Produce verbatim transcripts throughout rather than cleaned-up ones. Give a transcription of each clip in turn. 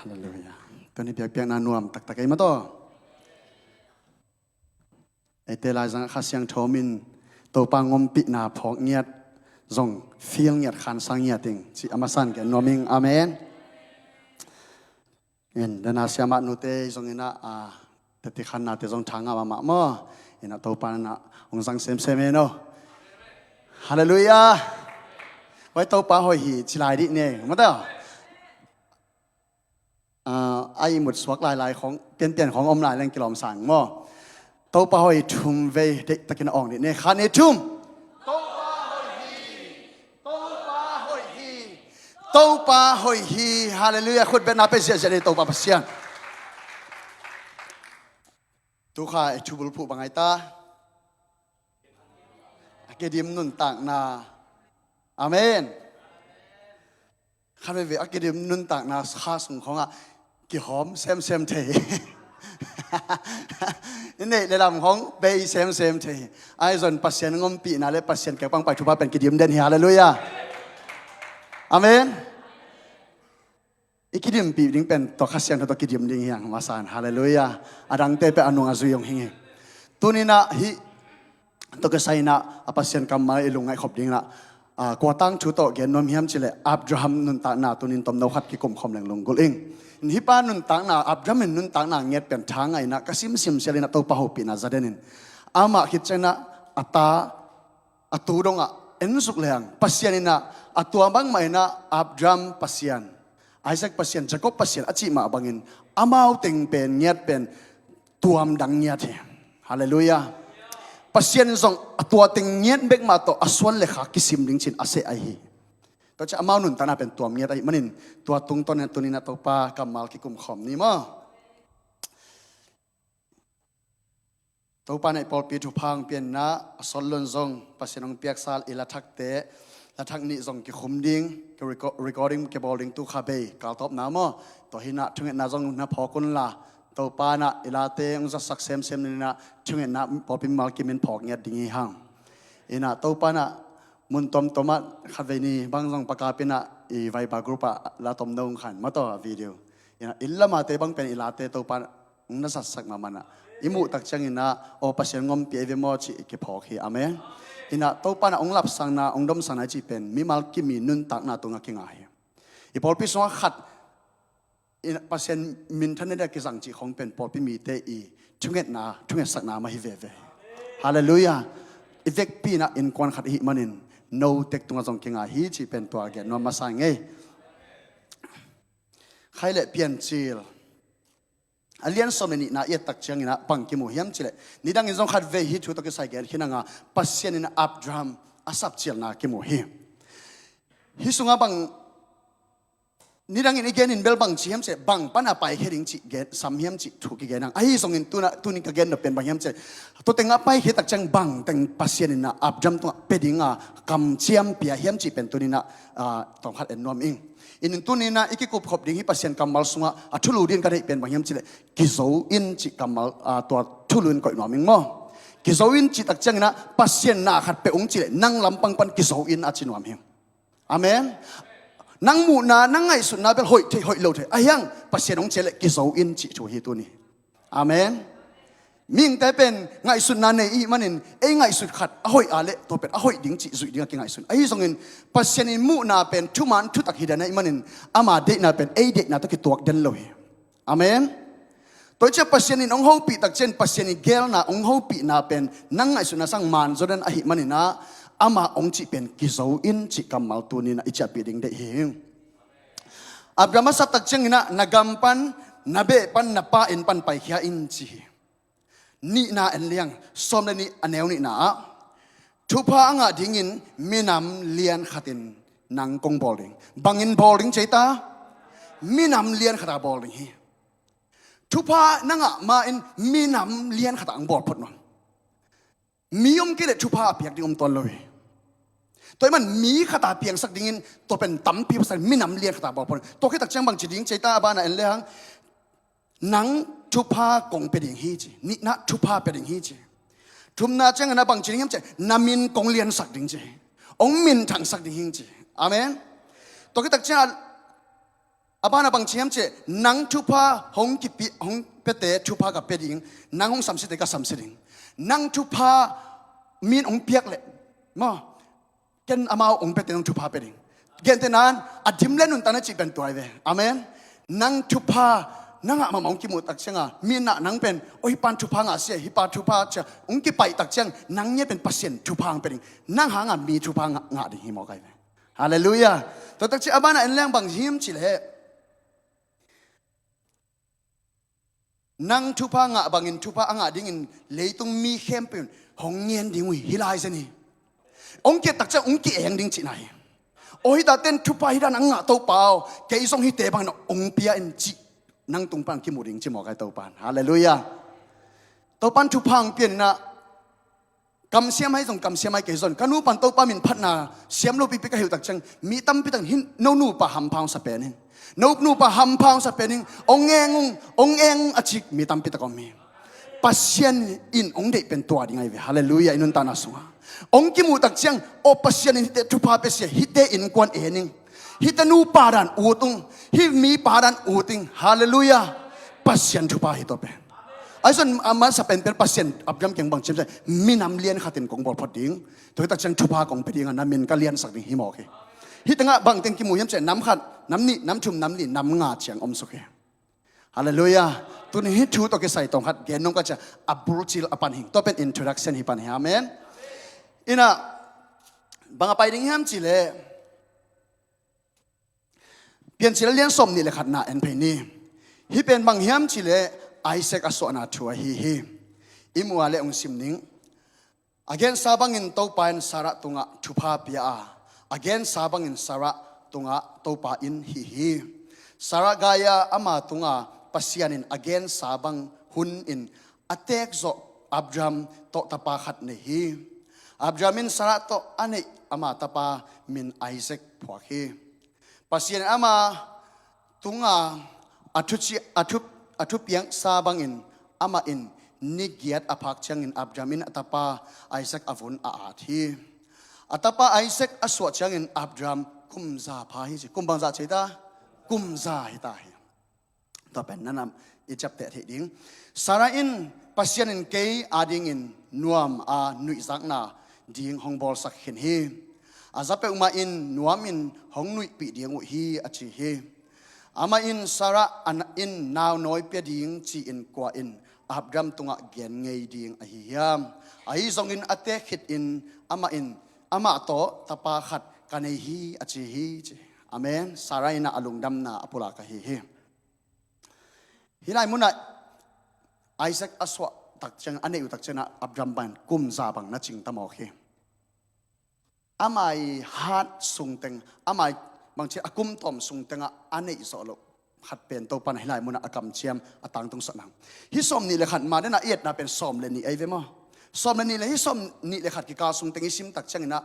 Halleluiah. Tuni biakpiakna nuam taktak ei mataw. Eite laizangah Kha Siangtho min Topa ngompihna phawk ngiat zong feel ngiat khansa ngiat ing ci a masan gen nuam ing. Amen. In dana siamah nute zong inah a teti khannate zong thanga mahmah maw. Inah Topa nanah hong zang semsem e no. Halleluiah. Wai Topa hoih hi ci lai dih ne mataw. A ihmut suak lailai khong pianpian khong om lai leng kilawm sang maw. Topa hoih thum vei deihtakin a awng dih ne khan i thum. Topa hoih hi. Topa hoih hi. Topa hoih hi. Halleluiah. Khut betna pe ziahziah ni Topa Pasian. Tukha i thubulphuh bang ai ta. A kidim nuntakna. Amen. Khat veve a kidim nuntakna kha sung khongah kihawm semsem thei. I neih le lam khong bei semsem thei. Ahi zon Pasian ngompihna le Pasian kekpang pai thupha pen kidim den hi. Halleluiah. Amen. I kidimpih ding pen tua Kha Siangtho tawh kidim ding hiang masan. Halleluiah. A dangte pen a nung a zui hong hing hi. Tuninah hih tawh kisai inah a Pasian kammal i lungngaih khop dinginah kua tangthu tawh gen nuam hiam cileh Abraham nuntakna tunin tomno khat kikum khawm leng lunggulh ing. Hih pa nuntakna Abraham in nuntakna ngiat pen thanga inah ka simsim sial inah Topa hopihna za denin amah khit cianginah a ta a tu dongah en zuk leng Pasian inah a tua bangmah inah Abraham Pasian, Isaac Pasian, Jacob Pasian a cih mah bangin amau teng pen ngiat pen tuam dang ngiat hi. Halleluiah. Pasian in zong a tua teng ngiat bek mah tawh a suan le kha kisim ding cin a seh ahi hi. Tua ciah amau nuntakna pen tuam ngiat ahi manin tua tungtawn in tuninah Topa kammal kikum khawm ni maw. Topa neih pawlpi thupha hong pianna a sawt lon zong Pasian hong piaksa i lathakte, lathak nih zong kikhum ding, ki reco-, recording kibawl ding tukha bei kaltawpna maw. Tua hinah thungetna zong na phawk unla Topa inah i late hong zatsak semsem ninah thungetna pawlpi mimal kimin phawk ngiat ding hi hang. Inah Topa inah mun tomtomah khatvei ni bang zong pakapinah i Viber group ah la tomno hong khan mataw a video. Inah inn lamate bang pen i late Topa hong na zatsak mahmah inah i muh tak cianginah aw Pasian ngompih ei ve maw cih i kiphawk hi. Amen. Inah Topa inah hong lapsakna hong domsakna i cih pen mimal kimi nuntakna tungah kinga hi. I pawlpi sungah khat inah Pasian minthanna dia kizang cih khong pen pawlpi mite i thungetna thungetsakna mah hi veve. Halleluiah. I vekpi inah innkuan khat ihih manin no tek tungah zong kinga hi cih pen tua gen nuam masa ngei. Khai le Piancil a lian sawm le nihna i et tak cianginah bang kimu hiam cileh nidangin zong khatvei hih thu tawh kisai gen khin hanga Pasian in Abraham a sapcilna kimu hi. Hih sungah bang nidangin i genin bel bang ci hiam cileh bang pana paikhia ding cih gen sam hiam cih thu kigen hang ahi zongin tuna tunin ka gen nop pen bang hiam cileh tua tengah paikhia tak ciang bang teng Pasian inah Abraham tungah pia dinga kamciam pia hiam cih pen tuninah tawmkhat en nuam ing. Inin tuninah i kikupkhop ding hih Pasian kammal sungah a thulu din ka deih pen bang hiam cileh kizo in cih kammal tua thulu in koih nuam ing maw. Kizo in cih tak cianginah Pasian na khat pia ung cileh nang lampang pan kizo in a ci nuam hi. Amen. Nang muhna nang ngaihsutna bel hoih thei hoih lo thei ahiang Pasian hong ciah leh kizo in cih thu hi tuni. Amen. Mihingte pen ngaihsutna nei ihih manin ei ngaihsut khat a hoih a leh tua pen a hoih ding cih zuih ding a kingaihsun ahi zongin Pasian in muhna pen thuman thutak hi dan ahih manin ama deihna pen ei deihna tawh kituak den lo hi. Amen. Tua hi ciah Pasian in hong hopih tak cian Pasian i gelna hong hopihna pen nang ngaihsutna sang man zaw den ahih maninah ama hong cih pen kizo in cih kammal tuninah i ciahpih ding deih hi. Abraham a sap tak cianginah na gam pan na beh pan na pa inn pan paikhia in ci hi. Nihna en liang sawm le nih a neu nihna ah thupha a ngah dingin minam lian khatin nang kong bawl ding. Bangin bawl ding ceita? Minam lian khata bawl ding hi. Thupha na ngah ma-in minam lian khata ang bawl phot nuam. Mi om kei leh thupha a piak ding om tuan lo hi. Tua hi man mi khata piangsak dingin tua pen tampi pasak minam lian khata bawl phot nuam. Tua khit tak ciang bang ci ding ceita a bana en le hang nang thupha kong pia ding hi ci. Nihna thupha pia ding hi ci. Thumna ciangin a bang ci ding hiam ci na min kong liansak ding ci. Hong minthangsak ding hi ci. Amen. Tua khit tak ciang a A banah bang ci hiam cih leh, nang thupha hong kipi, hong piate thupha ka pia ding, nang hong samsiate ka samsia ding. Nang thupha min hong piak leh, maw, ken amau hong piate nang thupha pia ding. Gentehna in a dim le nuntakna cih pen tua hi ve. Amen. Nang thupha, nang ah mahmah hong kimuh tak ciangin, mi in ah nang pen, "Oi, hih pa'n thupha ngah sia, hih pa thupha," ci-a hong kipaih tak ciang, nang ngiat pen Pasian thupha hong pia ding. Nang hangin mi thupha ngah, ngah ding hi mawk ahi ve. Halleluiah. Tua tak ciang a banah en leng bang hiam cih leh, nang thupha ngah bangin thupha a ngah dingin leitung mi khempeuh in hong ngen ding uh hi, hih lai zen hi. Hong ki-et tak ciang hong ki-eng ding cihna hi. "Aw, hih tate'n thupha hih dan a ngah, Topa aw, kei zong hihte bangin hong pia in," cih nang tung pan kimu ding ci mawk ahi Topa'n. Halleluiah. Topa'n thupha hong pia in ah, kamsiam ahi zong kamsiam ahi kei zong, ka nupa'n Topa min phatna siam lopipi ka hih uh tak ciang, mi tampi takin, "Hih no nupa hampha hong sa pen in, no nupa hampha hong sa pen in, hong eng ung, hong eng ung," a ci mi tampi tak om hi. Pasian in hong deih pen tua ding ahi ve. Halleluiah. I nuntakna sungah hong kimuh tak ciang, "Aw, Pasian in hihte thupha pia sia, hihte innkuan en ing, hihte nupa dan ut ung, hih mipa dan ut ing." Halleluiah. Pasian thupha hi tua pen. Ahi zong a masa penpen Pasian Abraham kiang bang ci hiam cih leh, "Minam lian khat in kong bawl phot ding. Tua hi tak ciang thupha kong pia ding a, na min ka liansak ding hi mawk hi." Hih tengah bang teng kimu hiam cih leh, nam khat, nam nih, nam thum, nam li, nam nga ciang om suk hi. Halleluiah. Tuni hih thu tawh kisai tawm khat gen nuam ka ci a, a bulcil a pan hi ing. Tua pen introduction hi pan hi. Amen. In ah, bang a pai ding hiam cih leh, Piancil a lian sawmnih le khatna en phei ni. Hih pen bang hiam cih leh Isaac a suahna thu ahi hi. I muh a leh hong sim ning. A gensa bangin Topa in Sarah tungah thupha pia a, a gensa bangin Sarah tungah Topa in hih hi. Sarah gai a, ama tungah Pasian in a gensa bang hun in a teek zawh Abraham tawh tapa khat nei hi. Abraham in Sarah tawh a neih ama tapa min Isaac phuak hi. Pasian in ama tunga a thu ci-, a thu, a thupiaksa bangin amah in ni giat a phak ciangin Abraham in a tapa Isaac a vun a at hi. A tapa Isaac a suah ciangin Abraham kum za pha hi ci. Kum bang za ci ta? Kum za hi ta hi. Tua pen na nam i ciapteh theih ding. Sarah in, "Pasian in kei adingin nuam a nuihzakna ding hong bawlsak khin hi. A za peuhmah in nuamin hong nuihpih ding uh hi," a ci hi. Amah in Sarah a na-, in naunawi pia ding ci-in kua in Abraham tungah gen ngei ding ahi hiam? Ahi zongin a teek khitin amah in, "Amah tawh tapa khat ka nei hi," a ci hi ci. Amen. Sarah in a lungdamna a pulak ahi hi. Hih lai munah Isaac a suah tak ciang, a neih uh tak ciangin Abraham bangin kum za bang na cing ta mawk hi. Ama i hat sungteng, ama i bangci a kum tawm sungtengah a neih zawh loh khat pen Topa in hih lai munah a kamciam a tangtung sawh nang. Hih sawmnih le khat mah dena i etna pen sawm le nih ahi ve maw? Sawm le nih le hih sawmnih le khat kikal sungteng i sim tak ciangin ah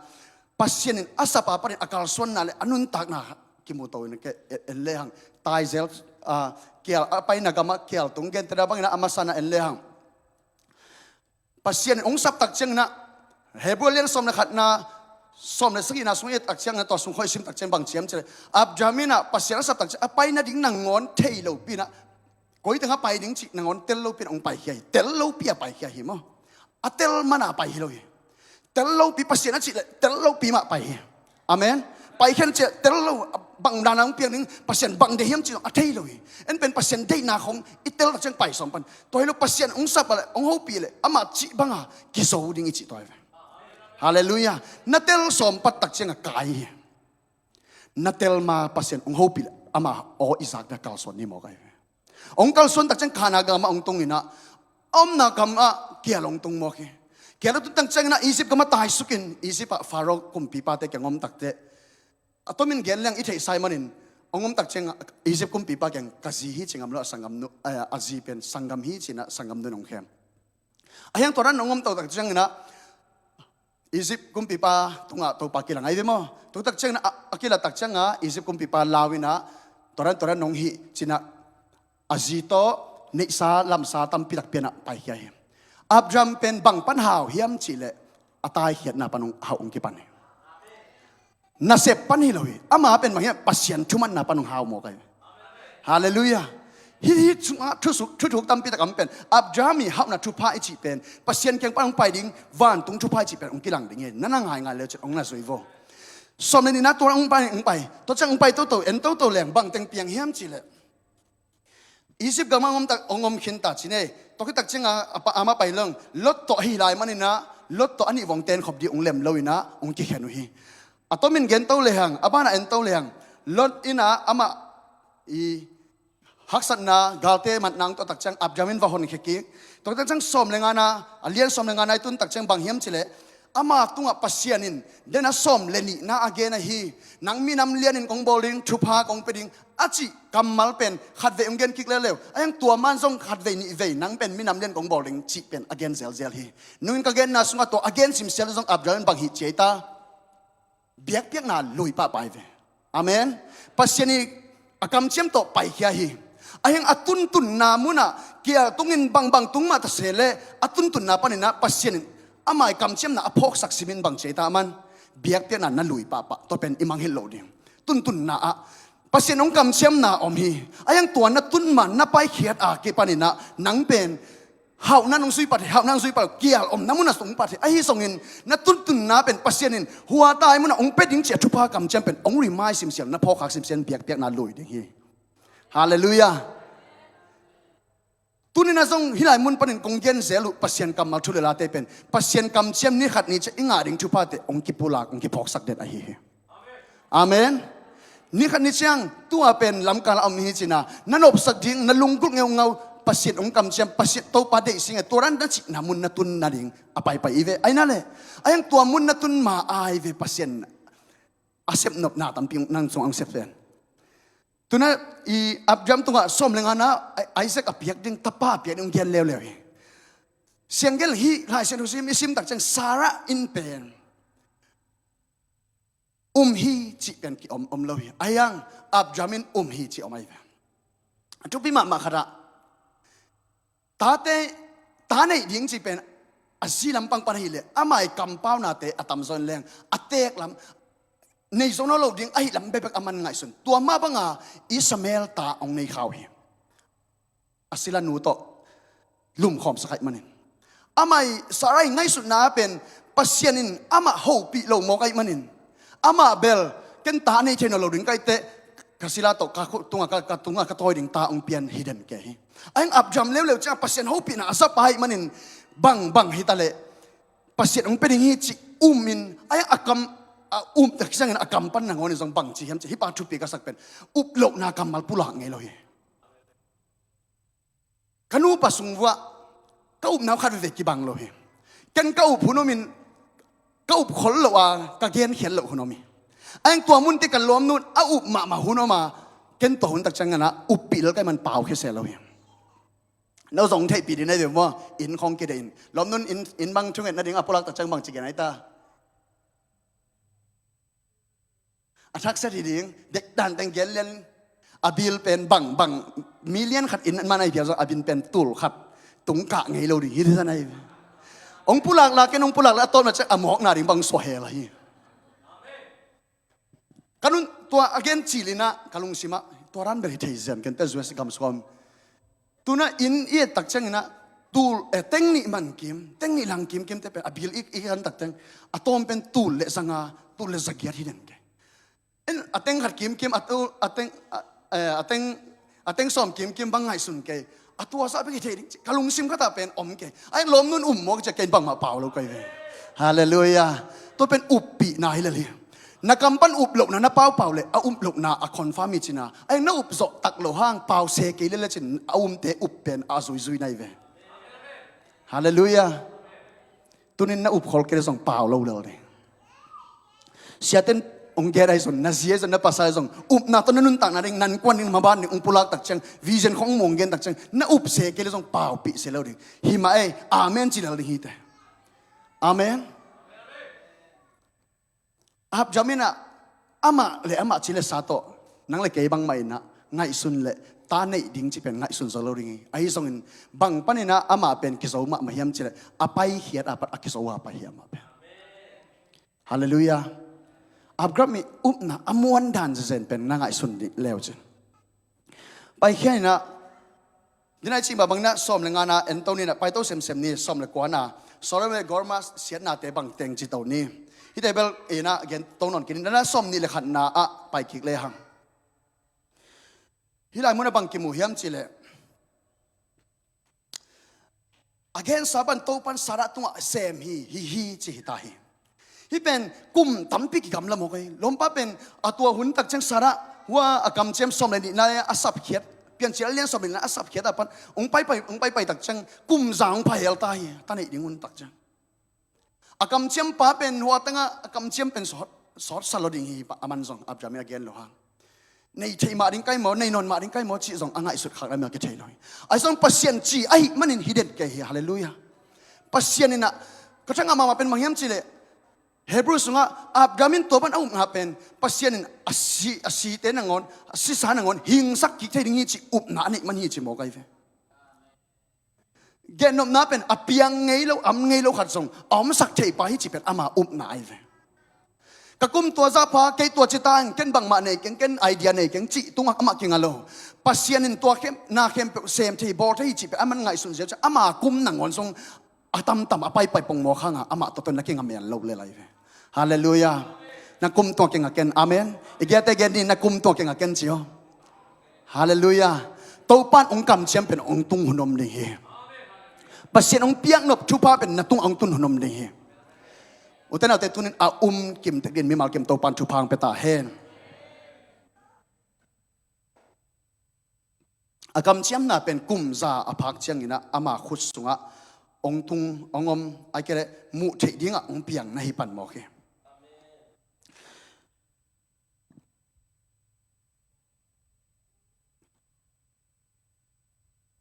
Pasian in a sapa panin a kalsuanna le a nuntakna kimu to in ke, en lehang. Taizel, ah, kial, a paina gamah kial tung, gentehna bangin ah a masana en lehang. Pasian in hong sap tak ciangin ah, Hebrew lian sawm le khatna, sawm le sagihna sung i et tak ciangin ah, tua sung khawng i sim tak ciangin bang ci hiam cih leh, Abraham in ah Pasian a sap tak ciang a paina ding nangawn thei lopi in ah, koi tengah pai ding cih nangawn tel lopi in ah hong paikhia hi. Tel lopi a paikhia hi maw? A tel mana pai hi lo hi. Tel lopi, Pasian a cih leh tel lopi mah pai hi. Amen. Paikhian cih tel lo, bang dan a hong piang ding, Pasian bang deih hiam cih a thei lo hi. En pen Pasian deihna khong i tel tak ciang pai sawm pan. Tua hi lo, Pasian hong sap a leh, hong hopih leh, amah cih banga kizo ding i cih tua hi ve. Halleluiah. Na tel sawm pat tak ciang a kai hi. Na tel ma Pasian hong hopih leh, ama aw i zakna kalsuan ni mawk ahi ve. Hong kalsuan tak ciang Kanaan gamah hong tung in ah, a omna gamah kial hong tung mawk hi. Kial a tun tak ciangin ah Egypt gamah taisukin, Egypt ah Pharaoh kumpipate kiang om takteh, a tomin gen leng i theihsa ahih manin, hong om tak ciang Egypt kumpipa kiang, "Ka zi hi," ci ngam lo, a sanggamnu, eh, a zi pen sanggam hi ci-in ah sanggamnu in hong khem. Ahi hang tua dan hong om to tak ciangin ah, Egypt kumpipa tungah Topa kilang ahi ve maw? Tua tak ciangin ah, a kilat tak ciangin ah, Egypt kumpipa lau in ah, tua dan, tua dan hong hi ci-in ah, a zi tawh neihsa lamsa tampi tak pia in ah paikhia hi. Abraham pen bang pan hau hiam cih leh, a taikhiatna pan hong hau, hong kipan hi. Nasep pan hi lo hi. Ama pen bang hiam, Pasian thumanna pan hong hau mawk ahi. Halleluiah. Hih, hih sungah thusuk, thuthuk tampi tak a om pen, Abraham ii hauhna thupha i cih pen, Pasian kiang pan hong pai ding vantung thupha i cih pen hong kilang ding hi. Na na ngaingai le cin hong na zui vo. Sawm le nihna tua hong pai, hong pai. Tua ciang hong pai toto, en toto leng bang teng piang hiam cih leh, Egypt gam ah hong om tak, hong om khin ta ci ni. Tua khit tak ciangin a pa, amah pai leng, Lot tawh ahi lai manin ah, Lot tawh a nih vawng ten khop ding hong lem lo in ah hong kikhen uh hi. A tomin gen to lehang, a banah en to lehang, Lot in ah amah ii haksatna, galte matna hong tuah tak ciang Abraham in va honkhia kik. Tua tak ciang sawm le ngana, a lian sawm le ngana i tun tak ciang bang hiam cih leh, ama tungah Pasian in, den a sawm le nihna a gen ahi, nang minam lianin kong bawl ding, thupha kong pia ding, a cih kammal pen khatvei hong gen kik leuleu. A hiang tua man zong khatvei nihvei, nang pen minam lian kong bawl ding cih pen a gen zelzel hi. Nungin ka genna sungah tua a gen simsial zong Abraham in bang hih ci ei ta, biakpiakna lui pahpah hi ve. Amen. Pasian ii a kamciam tawh paikhia hi. A hiang a tuntunna munah kial tungin bangbang tung mah ta se leh, a tuntunna panin ah Pasian in ama ii kamciamna a phawksak simin bang ci ei ta, aman biakpiakna na lui pahpah. Tua pen i mangngilh loh ding. Tuntunna ah Pasian hong kamciamna om hi. A hiang tua na tun ma na paikhiat a kipanin ah nang pen hauhna hong zui pah hi, hauhna hong zui pah lo, kial omna munah hong pah hi. Ahi zongin na tuntunna pen Pasian in hua tai munah hong pia ding cih a thupha kamciam pen hong remind simsial, na phawkkhak simsial, biakpiakna lui ding hi. Halleluiah. Tuni-in ah zong hih lai mun panin kong gen zel uh Pasian kammal thu le late pen, Pasian kamciam ni khat ni ciang i ngah ding thuphate hong kipulak, hong kiphawksak den ahi hi. Amen. Ni khat ni ciang, tua pen lamkal a om hi cin ah, na nopsak ding, na lunggulh ngeungau, Pasian hong kamciam, Pasian Topa deih sing e, tua dan na cihna mun na tun nading a paipai hi ve. Ahi na leh, a hiang tua mun na tun ma ai ve Pasian a sepnopna tampi nang sungah hong sep pen. Tu-in ah i Abraham tungah sawm le ngana Isaac a piak ding, tapa a piak ding hong gen leuleu hi. Sianggen hih Lai Siangtho sim, i sim tak ciang Sarah in pen um hi cih pen kiom om lo hi. A hiang Abraham in um hi cih om ahi ve. A thupi mahmah khat ah, tate, ta neih ding cih pen a zi lampang pan ahih leh, ama ii kampaunate a tamzaw in leng a teek lam, nei zo nawn lo ding ahih lam bekbek aman ngaihsun. Tua mah banga Ishmael ta hong nei kha uh hi. A silanu tawh lumkhawmsak ahih manin. Amah ii, Sarah ii ngaihsutna pen Pasian in amah hopih lo mawk ahih manin, amah bel, ken ta nei thei nawn lo ding ka hih teh, ka sila tawh ka khut tungah, ka, ka tungah ka tawi ding ta hong pian hi den kei hi. A hiang Abraham leuleu ciang Pasian hopihna a zapa ahih manin, bangbang hi ta leh Pasian hong pia ding hi cih umin, a hiang a kam, a um tak ciangin a kam pan nangawn in zong bang ci hiam cih, hih pa thupi ka sak pen, uplohna kammal pulak ngei lo hi. Ka nupa sung vuah ka upna uh khat veve kibang lo hi. Ken ka up hun omin, ka up khol loh a, ka genkhiat loh hun om hi. A hiang tua munte ka lawmnu in a up mahmah hun om a, ken tua hun tak ciangin ah uppih lel ka hih man pau khia se lo hi. No zong theihpih ding na hi ve maw, inn khawng kideih in. Lawmnu in inn, inn bang thungetna ding a pulak tak ciang bang ci gen ahi ta. A thakset hi ding, dekdan teng gen lian, a bill pen bang, bang, million khat inn man ahi phial zong, a bill pen tul khat tung kah ngei lo ding hi, hi san ahi. Hong pulak la, ken hong pulak la, a tawpna ciang a mawkna ding bang suah hel ahi. Ka nun tua a gen cil in ah, ka lungsim ah, tua dan bel hi thei zen, ken teh U S gam sung a om. Tu-in ah inn i et tak ciangin ah, tul, eh, teng nih man kim, teng nih lang kimkim te pen, a bill i, i kan tak teng, a tawm pen tul le za nga, tul le za giat hi den kei. En, a teng khat kimkim, a tul, a teng, a, eh, a teng, a teng sawm kimkim bang ngaihsun kei. A tua sa bek hi thei ding, ka lungsim khat ah pen om kei. A hiang lawmnu in um mawk ciang ken bangmah pau lo ka hi ve. Halleluiah. Tua pen uppihna hi lel hi. Na kam pan up lohna na paupau leh, a up lohna a confirm hi cin a. A hiang na up zawh tak loh hang pau se kei lel le cin, a umte up pen a zuizui na hi ve. Halleluiah. Tu-in na up khol kei leh zong pau lo lel ding. Siate'n hong gen ahi zong, na zi ahi zong, na pasal ahi zong, upna tawh na nuntakna ding, na innkuan ding, maban ding hong pulak tak ciang, vision khawng hong muang gen tak ciang, na up se kei leh zong paupih se lo ding. Hi mah ei, amen ci lel ding hi teh. Amen. Abraham in ah, amah le amah ci le sa tawh, nang le kei bangmah in ah, ngaihsun leh, ta neih ding cih pen ngaihsun zo lo ding hi. Ahi zongin, bang panin ah amah pen kizo mahmah hiam cih leh, a paikhiat a pat a kizo a pai hi amah pen. Halleluiah. Abraham ii upna a muan dan zenzen pen na ngaihsun dih leu cin. Paikhia inah, dinai cih mah bang inah sawm le ngana en to ni inah, pai to semsem ni, sawm le kuana, Sodom le Gomorrah siatnate bang teng ci to ni. Hihte bel inah gen to nawn kei ni, inah sawm nih le khatna ah pai kik lehang. Hih lai munah bang kimu hiam cih leh, a gensa pan Topan Sarah tungah sem hi, hi, hi ci hi ta hi. Hih pen kum tampi kigamla mawk hi. Lawmpa pen a tua hun tak ciang Sarah hua a kamciam sawm le nihna a sapkhiat, Piancil a lian sawm le nihna a sapkhiat a pan hong paipai, hong paipai tak ciang kum za hong pha hel ta hi, ta neih ding hun tak ciang. A kamciam pa pen hua tangah a kamciam pen sawt, sawt sa lo ding hi, a man zong Abraham in a gen lo hang. Nei theih mah ding kai maw, nei nawn mah ding kai maw cih zong a ngaihsut khak lam a kithei lo hi. Ahi zong Pasian ci ahih manin hi den kei hi. Halleluiah. Pasian inah ka thangah mahmah pen bang hiam cih leh, Hebrew sungah Abraham in tua pan a upna pen Pasian in a si, a site nangawn, a sisa nangawn hingsak kik thei ding hi cih upna a neih man hi ci mawk ahi ve. Gennopna pen a piang ngei lo, am ngei lo khat zong a omsak thei pa hi cih pen ama upna ahi ve. Ka kum tua zah pha, kei tua ci ta ing, ken bangmah nei keng, ken idea nei keng cih tungah amah kinga lo. Pasian in tua khempeuh na khempeuh sem thei, bawl thei hi cih pen a man ngaihsun zel ciang ama kum nangawn zong a tamtam a paipai pongmawk hangah amah tawh tawh na kinga mel lo le lai ve. Halleluiah. Na kum tungah kinga ken. Amen. I giate gen ni, na kum tungah kinga ken ci aw. Halleluiah. Topan hong kamciam pen hong tung hun om ding hi. Pasian hong piaknop thupha pen na tungah hong tun hun om ding hi. Ute naute, tunin a um kim tek dingin mimal kim Topan thupha hong pia ta hen. A kamciamna pen kum za a phak cianginah ama khut sungah hong tung, hong om, ahih kei leh muh theih dingah hong piang na hi pan mawk hi.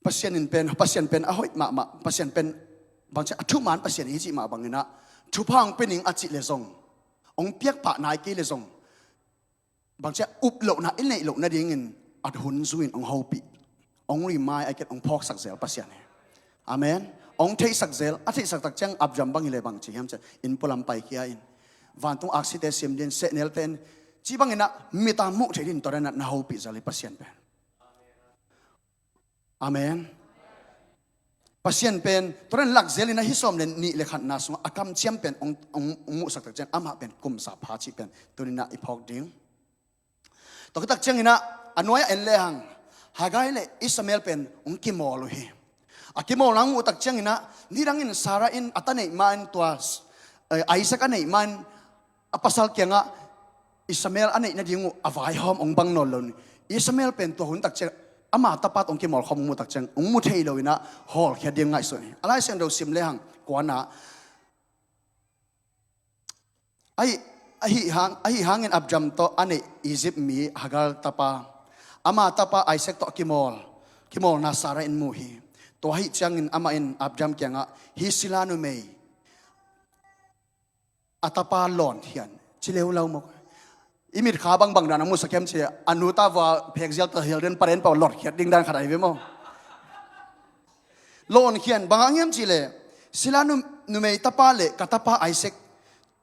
Pasian in pen, Pasian pen a hoih mahmah, Pasian pen bangci a thuman Pasian hi cih mah banginah thupha hong pia ning a cih le zong, hong piak pah nai kei le zong, bangci a up lohna i neih loh nadingin a hun zui-in hong hopih, hong rimai a ket hong phawksak zel Pasian hi. Amen. Hong theihsak zel, a theihsak tak ciang Abraham bang hi le bangci hiam cih leh inn pualam paikhia in, vantung aksite sim dingin, sehnelte in, ci banginah mita muh theih dingin tua dan na hopih zel hi Pasian pen. Amen. Pasian pen tua dan lak zel inah hih sawm le nih le khatna sungah a kamciam pen hong, hong, hong muhsak tak ciang amah pen kum za pha cih pen tuninah i phawk ding. Tua khit tak cianginah a nuai-ah en lehang Hagar le Ishmael pen hong kimawl uh hi. A kimawlna hong muh tak cianginah nidangin Sarah in a ta neih ma-in tua, eh, Isaac a neih ma-in a pasal kiangah Ishmael a neih nading uh a vaihawm hong bang nawn lo ni. Ishmael pen tua hun tak ciang ama tapa tawh hong kimawl khawm hong muh tak ciang hong mu thei lo inah hawlkhiat ding ngaihsun hi. A Lai Siangtho sim lehang kuana, ahi, ahi hang, ahi hangin Abraham tawh a neih Egypt mi Hagar tapa, ama tapa Isaac tawh a kimawl, kimawlna Sarah in mu hi. Tua ahih ciangin amah in Abraham kiangah, hih sila numei a tapa lawnkhian, ci leuleu mawk. I mitkha bangbang dan a musak hiam cih leh, a nu ta vua phekzial ta hial den paren pau lawnkhiat ding dan khat ahi ve maw. Lawnkhian bang hang hiam cih leh, sila nu, numei tapa le ka tapa Isaac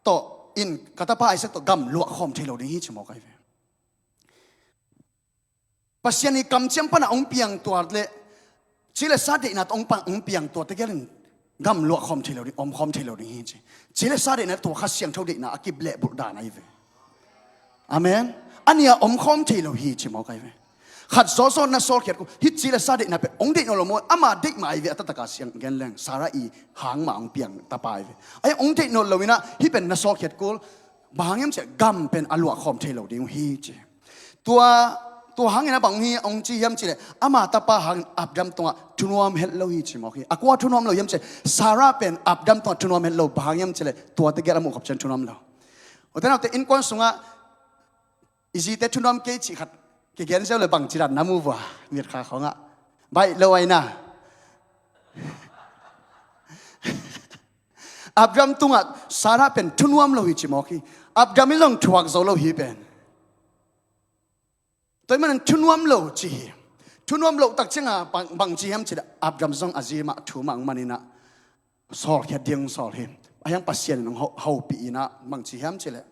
tawh in, ka tapa Isaac tawh gam luah khawm thei lo ding hi ci mawk ahi ve. Pasian i kamciam panah hong piang tua le, ci le sa deihna tawh hong pan, hong piang tua tegel in gam luah khawm thei lo ding, om khawm thei lo ding hi ci. Ci le sa deihna tua Kha Siangtho deihna a kiplehbulh dan ahi ve. Amen. A nih a om khawm thei lo hi ci mawk ahi ve. Khat zawzaw na sawlkhiat kul, hih ci le sa deihna pen hong deih nawn lo maw, ama deih mah ahi ve, a taktak a siang gen leng Sarah i hang mah hong piang tapa ahi ve. Ahi hong deih nawn lo inah hih pen na sawlkhiat kul, bang hang hiam cih leh gam pen a luah khawm thei lo ding uh hi ci. Tua, tua hangin a bang hi hong ci hiam cih leh, ama tapa hangin Abraham tungah thunuam het lo hi ci mawk hi. A kua thunuam lo hiam cih leh, Sarah pen Abraham tungah thunuam het lo, bang hang hiam cih leh, tua tegel a muh khop ciang thunuam lo. Ute naute, innkuan sungah i zite thunuam kei cih khat kigen ziau le bangci dan na mu vua, mitkha khawngah. Baih lo aina. Abraham tungah Sarah pen thunuam lo hi ci mawk hi. Abraham in zong thuak zo lo hi pen. Tua ahih manin thunuam lo ci hi. Thunuam loh tak ciangah bang, bangci hiam cih leh Abraham zong a zi mah thu mah hong man inah sawlkhiat ding sawl hi. Ahi hang Pasian in hong ho, hopih inah bangci hiam cih leh,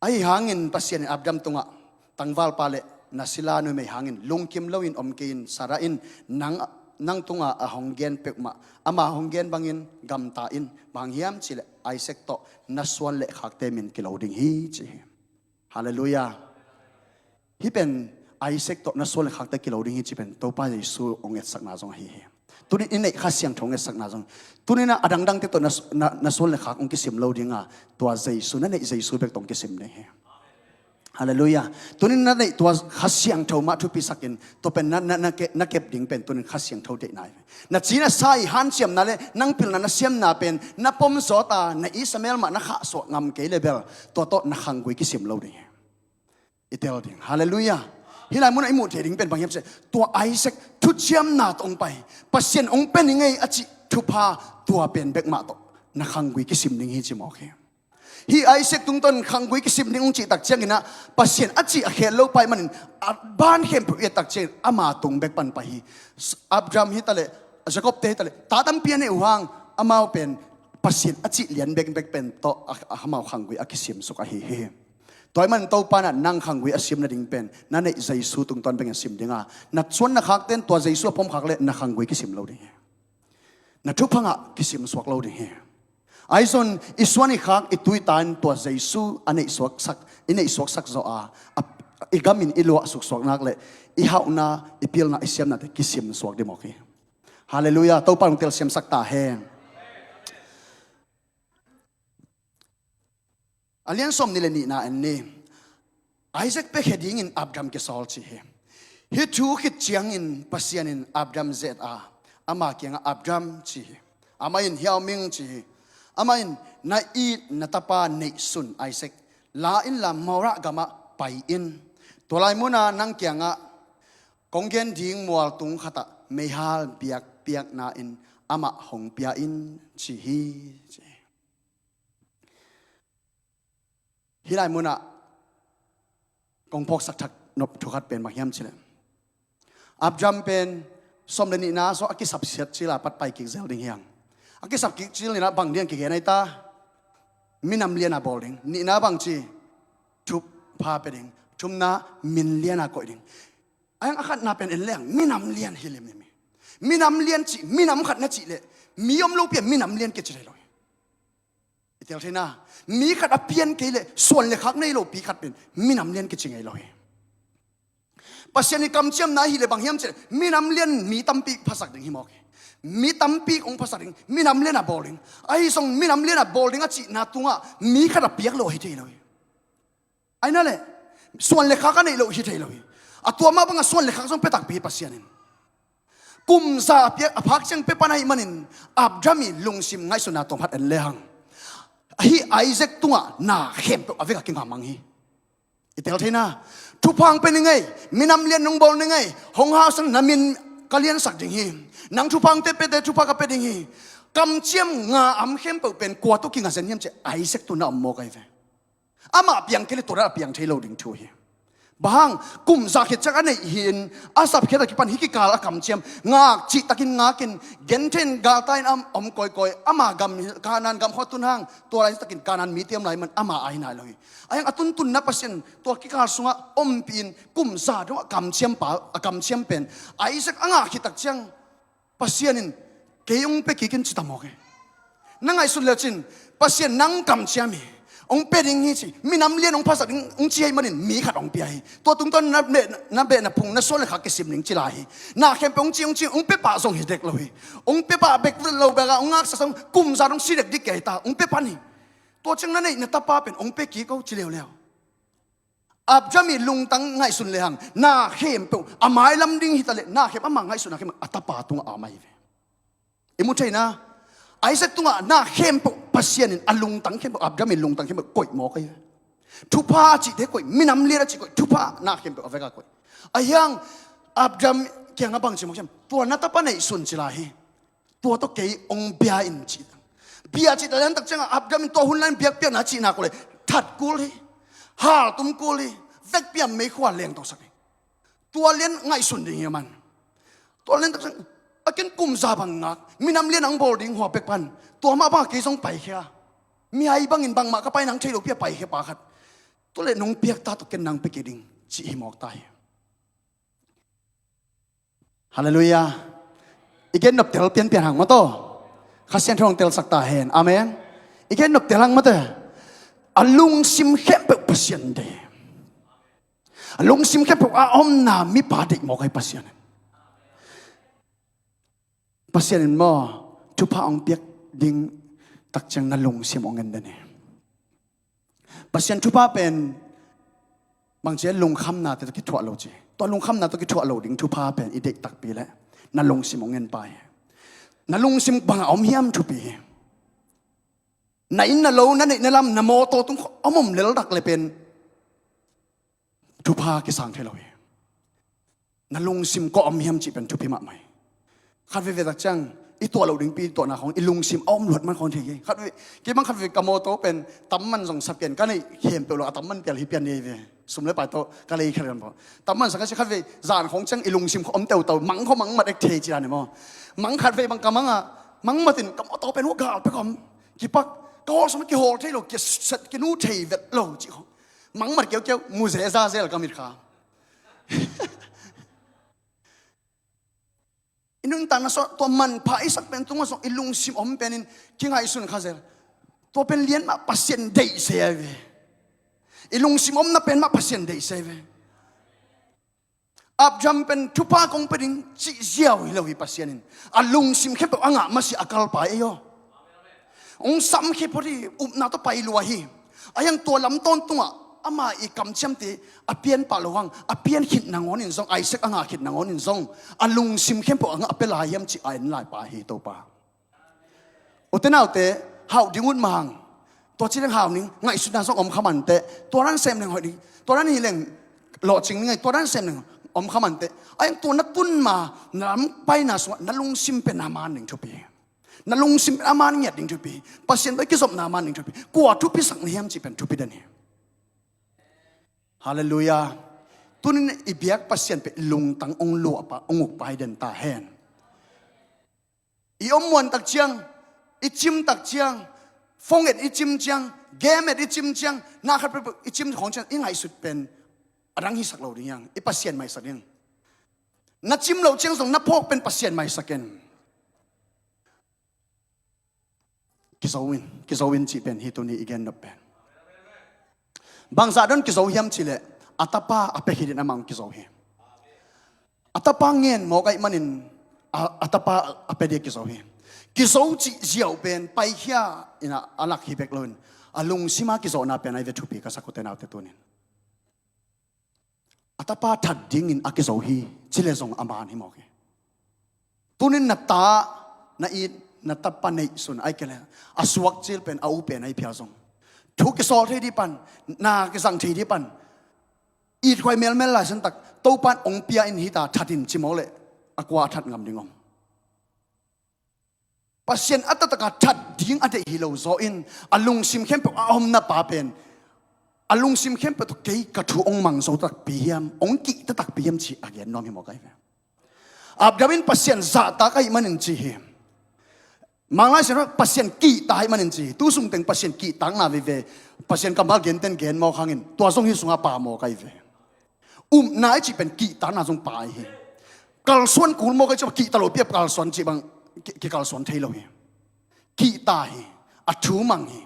ahi hangin Pasian in Abraham tungah tangvalpa le Na sila numei hangin lungkim loin om kei in. Sarah in nang, nang tunga a hong gen peuhmah, ama hong gen bangin gamta in. Bang hiam cihleh Isaac tawh na suan le khakte min kilo ding hi, ci hi. Halleluiah. Hih pen Isaac tawh na suan le khakte kilo ding hi, ci pen Topa Jesu hong etsakna zong ahi hi. Tuni in neih Kha Siangtho hong etsakna zong, tuni in a dangdangte tawh na, na, na suan le khak hong kisim lo ding a, tua Jesu, na neih Jesu bek tawh hong kisim ding hi. Halleluiah. Tuni in na neih tua Kha Siangtho mah thupisakin, tua pen na, na, na, ke, na kep ding pen tuni in Kha Siangtho deihna hi. Na ci na sa i hanciamna le nang pilna na siamna pen na pom zawt a, na Ishmael mah na khahsuah ngam kei le bel, tua tawh na khanggui kisim lo ding hi. I tel ding. Halleluiah. Hih lai munah i muh thei ding pen bang hiam cihleh, tua Isaac thuciamna tawh hong pai, Pasian hong pia ning ei a cih thupha, tua pen bek mah tawh na khanggui kisim ding hi, ci mawk hi. Hih Isaac tungtawn khanggui kisim ding hong cih tak ciangin ah, Pasian a cih a khel lo pai manin, a ban khempeuh i et tak ciangin ama tung bek pan pai hi. Abraham hi taleh, Jacob te hi taleh, ta tampi a neih uh hang, amau pen Pasian a cih lian bekbek pen tawh a, a, amau khanggui a kisim suk ahi hi. Tua ahih manin Topa in ah nang khanggui a sim nading pen na neih Jesu tungtawn bek in sim ding a, na suan na khakte in tua Jesu a pom khak leh na khanggui kisim lo ding hi. Na thupha ngah kisim suak lo ding hi. Ahi zongin i suan i khak i tu i ta in tua Jesu a neih suaksak, i neih suaksak zawh a, a, i gam in i luah suksuak nak leh i hauhna, i pilna, i siamnate kisim suak ding mawk hi. Halleluiah. Topa in hong telsiamsak ta hen. A lian sawmnih le nihna en ni. Isaac piakhia dingin Abraham kisawl, ci hi. Hih thu khit ciangin Pasian in Abraham ze-et a, ama kiangah, "Abraham," ci hi. Amah in, "Hiau ming," ci hi. Amah in, "Na it na tapa neihsun Isaac la inla Moriah gamah pai in. Tua lai munah nang kiangah kong gen ding mual tung khatah meihal biakpiakna in amah hong pia in," ci hi, ci hi. Hih lai munah kong phawksak thak nop thu khat pen bang hiam cihleh, Abraham pen sawm le nihna sung a kisapsiat cil a pat pai kik zel ding hi hang. A kisap kik cil nihna bang ding a kigen ai ta? Minam lian a bawl ding. Nihna bang ci? Thupha pia ding. Thumna, min lian a koih ding. A hiang a khatna pen en leng minam lian hi limlim hi. Minam lian cih, minam khat na cih leh mi om lopi a minam lian kici thei lo hi. I tel thei na, mi khat a pian kei leh suan le khak nei lopi khat pen minam lian kici ngei lo hi. Pasian i kamciamna ahih leh bang hiam cihleh minam lian mi tampi phasak ding hi mawk hi. Mi tampi hong phasak ding, minam lian a bawl ding. Ahi zong minam lian a bawl ding a cihna tungah mi khat a piak lo hi thei lo hi. Ahi na leh suan le khak a neih loh hi thei lo hi. A tua mah bangah suan le khak zong pia takpi hi Pasian in. Kum za a piak, a phak ciang pia pan ahih manin Abraham i lungsim ngaihsutna tawm khat en lehang, hih Isaac tungah na khempeuh a vekah kinga mang hi. I tel thei na, thupha hong pia ning ei, minam lian hong bawl ning ei, hong hausak, na min ka liansak ding hi. Nang thupha hong te piate thupha ka pia ding hi. Kamciam nga am khempeuh pen kua tawh kinga zen hiam cihleh Isaac tungah om mawk ahi ve. Amah piang kei leh tua dan a piang thei lo ding thu hi. Bang hang, kum za khit ciang a neih hi-in, a sap khiat a kipan hih kikal a kamciam ngak cih takin ngakin, gentheih in galtai in a om kawikawi, ama gam Kanaan gam khawng a tun hang, tua laitakin Kanaan mite om lai man ama a hi nai lo hi. A hiang a tuntunna Pasian tua kikal sungah ompih in kum za dongah kamciam pa, a kamciam pen Isaac a ngah khit tak ciang Pasian in kei hong pia kik in ci ta mawk hi. Na ngaihsut le cin, Pasian nang kamciam hi, hong pia ding hi ci, minam lian hong phasak ding hong ci ahih manin mi khat hong pia hi. Tua tungtawn na beh, na beh na phung na suan le khak kisim ding ci lai hi. Na khempeuh hong ci, hong ci, hong pia pah zong hi dek lo hi. Hong pia pah bek lo bek a hong ngaksak zong kum za dong si dekdek kei ta, hong pia pan hi. Tua ciang na neih na tapa pen hong pia kik o ci leuleu. Abraham i lungtang ngaihsun lehang, na khempeuh a mailam ding hi taleh, na khempeuh ama ngaihsutna khempeuh a tapa tungah a om ahi ve. I mu thei na, Isaac tungah na khempeuh Pasian in a lungtang khempeuh, Abraham i lungtang khempeuh koih mawk ahi ve. Thupha a cihte koih, minam lian a cih koih, thupha na khempeuh a vekah koih. A hiang Abraham kiangah bang ci mawk hiam? Tua na tapa neihsun ci lai hi. Tua tawh kei hong bia in ci. Bia cih ta lian tak ciangah Abraham in tua hun lai in biakpiakna cihna ko le that kul hi. Haltum kul hi. Vekpi a meikhua lengtosak hi. Tua lian ngaihsun ding hi a man. Tua lian tak ciang a ken kum za bang ngak, minam lian ang bawl ding hua pek pan, tua mah bangah kei zong paikhia. Mihai bangin bangmah ka pai nang thei lopi a paikhia pa khat. Tua leh nong piak ta tawh ken nang pia kei ding cih hi mawk ta hi. Halleluiah. I gen nop tel pianpian hang maw taw. Kha Siangtho hong telsak ta hen. Amen. I gen nop tel hang maw taw. A lungsim khempeuh Pasian deih. A lungsim khempeuh a omna mipa deih mawk ahi Pasian. Pasian in maw thupha hong piak ding tak ciang na lungsim hong en den hi. Pasian thupha pen bangci a lungkhamnate tawh kithuah lo ci. Tua lungkhamna tawh kithuah lo ding thupha pen i deih takpi leh na lungsim hong en pah hi. Na lungsim bangah om hiam thupi hi. Na inn na lo, na neih na lam, na mawtaw tung om om lel dak le pen thupha kisang thei lo hi. Na lungsim kua om hiam cih pen thupi mahmah hi. Khat veivei tak ciang i tuah loh dingpi i tuahna khong i lungsim a om luat man khong thei hi. Khat vei, kei bang khat vei ka mawtaw pen tamman zong sa pian ka neih khempeuh lo a tamman pial hi pian ni ve. Sum le pai tawh ka lei khat kan pawh tamman sa ka ci khat vei zan khong ciang i lungsim khong om teutau mang khong mang mat ek thei ci dan hi maw. Mang khat vei bang ka mang a mang matin ka mawtaw pen hua gal pek om kipak ka hawl sung kihawl thei lo kiset kinu thei vet lo cih khong mang mat kiaukiau mu zeza zel ka mit kha. I nuntakna sung tua manpha i sak pen tungah zong i lungsim om penin kingaihsun kha zel. Tua pen lian mah Pasian deih se ai ve. I lungsim omna pen mah Pasian deih se ai ve. Abraham pen thupha kong pe ding cih ziau hi lo hi Pasian in a lungsim khempeuh a ngah masiah a kalpa ei aw. Hong samkhia phot hi, upna tawh pai lua hi. A hiang tua lam tawntungah ama i kamciamte a pianpah lo hang a pian khit nangawn in zong Isaac a ngah khit nangawn in zong a lungsim khempeuh a ngah pia lai hiam cih a en laipa hi Topa. Ute naute hauh ding ut mahang. Tua ci leng hau ning ngaihsutna zong om kha mante. Tua dan sem leng hoih ding. Tua dan hi leng lawhcing ning ngai tua dan sem leng om kha mante. A hiang tua na tun ma na lam paina sungah na lungsim pen a man ding thupi. Na lungsim a man ngiat ding thupi. Pasian bai kizopna a man ding thupi. Kua thupi sak na hiam cih pen thupi den hi. Halleluiah. Tunin i biak Pasian pen lungtang ong luahpa ong ukpa hi den ta hen. I om muan tak ciang, i cim tak ciang, phone et i cim ciang, game et i cim ciang, na khat peuh i cim khong ciang i ngaihsut pen a dang hisak lo ding hiang, i Pasian maisak ding. Na cim loh ciang zong na phawk pen Pasian maisak in. Kizo in, kizo in cih pen hi tuni i gen nop pen. Bangzah don kizo hiam cih leh a tapa a pia khit in amah hong kizo hi. A tapa ngen mawk ahih manin a, a tapa a pia dia kizo hi. Kizo cih ziau pen paikhia in a, a lak hi bek loin a lungsima kizawhna pen ahi ve thupi ka sak ute naute tunin. A tapa that dingin a kizo hi, ci le zong a man hi mawk hi. Tunin na ta, na it, na tapa neihsun ai kei le a suak cil pen a u pen ai phial zong thu kisawl thei dih pan, na kizang thei dih pan. It khuai melmel lai san tak Topan ong pia in hita that in ci mawk le a kua a that ngam ding om. Pasian a taktak a that ding a deih hi lo zaw in a lungsim khempeuh a omna pa pen a lungsim khempeuh tawh kei ka thu ong mang zo takpi hiam, ong kihta takpi hiam ci a gen nuam hi mawk ahi ve. Abraham in Pasian zahtak ahih manin ci hi. Manglai Sian Pasian kihta ahih manin ci hi. Tu sung teng Pasian kihtakna vive Pasian kammal genten gen mawk hangin tua zong hi sungah pa mawk ahi ve. Upna i cih pen kihtakna zong pai hi. Kalsuan kul mawk i cih bang kihta lo piap kalsuan cih bang ki- kikalsuan thei lo hi. Kihta hi. A thu mang hi.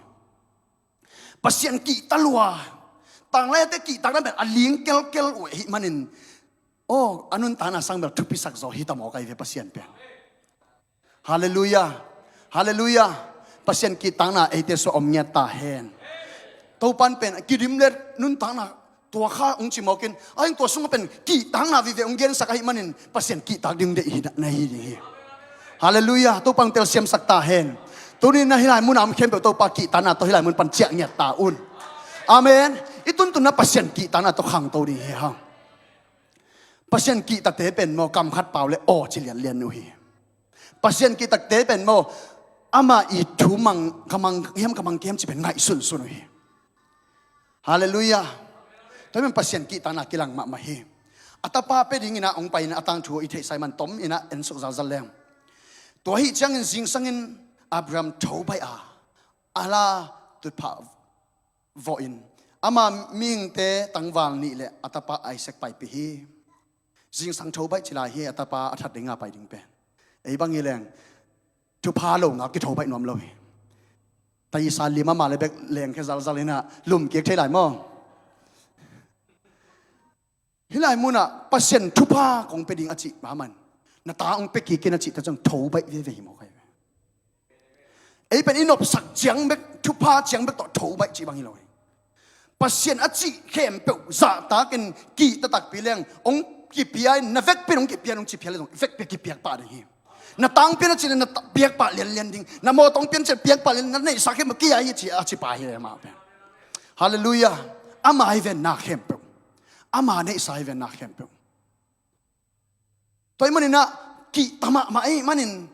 Pasian kihta lua. Tanglai ate kihtakna pen a ling kelkel uh ahih manin aw a nuntakna sang bel thupisak zaw hi ta mawk ahi ve Pasian pen. Halleluiah. Halleluiah. Pasian kihtakna eite sua om ngiat ta hen. Topan pen kidim le nuntakna tua kha ong ci mawkin a hing tua sungah pen kihtakna vive ong gensak ahih manin Pasian kihtak ding deih hi na hi ding hi. Halleluiah. Topan telsiamsak ta hen. Tuni na hilai mun a om khempeuh Topa kihtakna tawh hilai mun pan ciah ngiat ta un. Amen. I tuntunna Pasian kihtakna tawh khangto ding hi hang. Pasian kihtakte pen maw kam khat pau le aw ci lianlian uh hi. Pasian kihtakte pen maw ama i thu mang ka mang hiam ka mang kiam ci pen ngaihsunsun uh hi. Halleluiah. Tua men Pasian kihtakna kilang mahmah hi. A tapa pe dingin a ong pai in a tangthu i theihsai man tom in a ensuk zalzal leng. Tua hi ciangin zingsangin Abraham tho bai a ala tutphah vawhin ama mihingte tangval nih le a tapa Isaac paipih hi. Zingsang tho baih ci lai hi, a tapa a that dinga pai ding pen. Ei bang hi leng thupha lo ngak kitho baih nuam lo hi. Taisa lim ama le bek leng khe zalzal inah lum kik thei lai maw? Hih lai munah Pasian thupha kong pia ding a cih pa man, na ta hong pia kik in a cih ta ciang tho baih veve hi maw kai ve. Ei pen i nopsak ciang bek, thupha ciang bek tawh tho baih cih bang hi lo hi. Pasian a cih khempeuh zahtakin kihta takpi leng hong kipia in, na vekpi in hong kipia in hong ci phial le zong vekpi a kipiak pah ding hi. Na ta hong pia na cih le na ta-, piak pah lianlian ding. Na mawtaw hong pia na cih le piak pah lian, na neihsa khempeuh kia hi ci a ci pa hi le mah pen. Halleluiah. Ama hi ven na khempeuh. Ama neihsa hi ven na khempeuh. Tua ahih maninah kihta mahmah ahih manin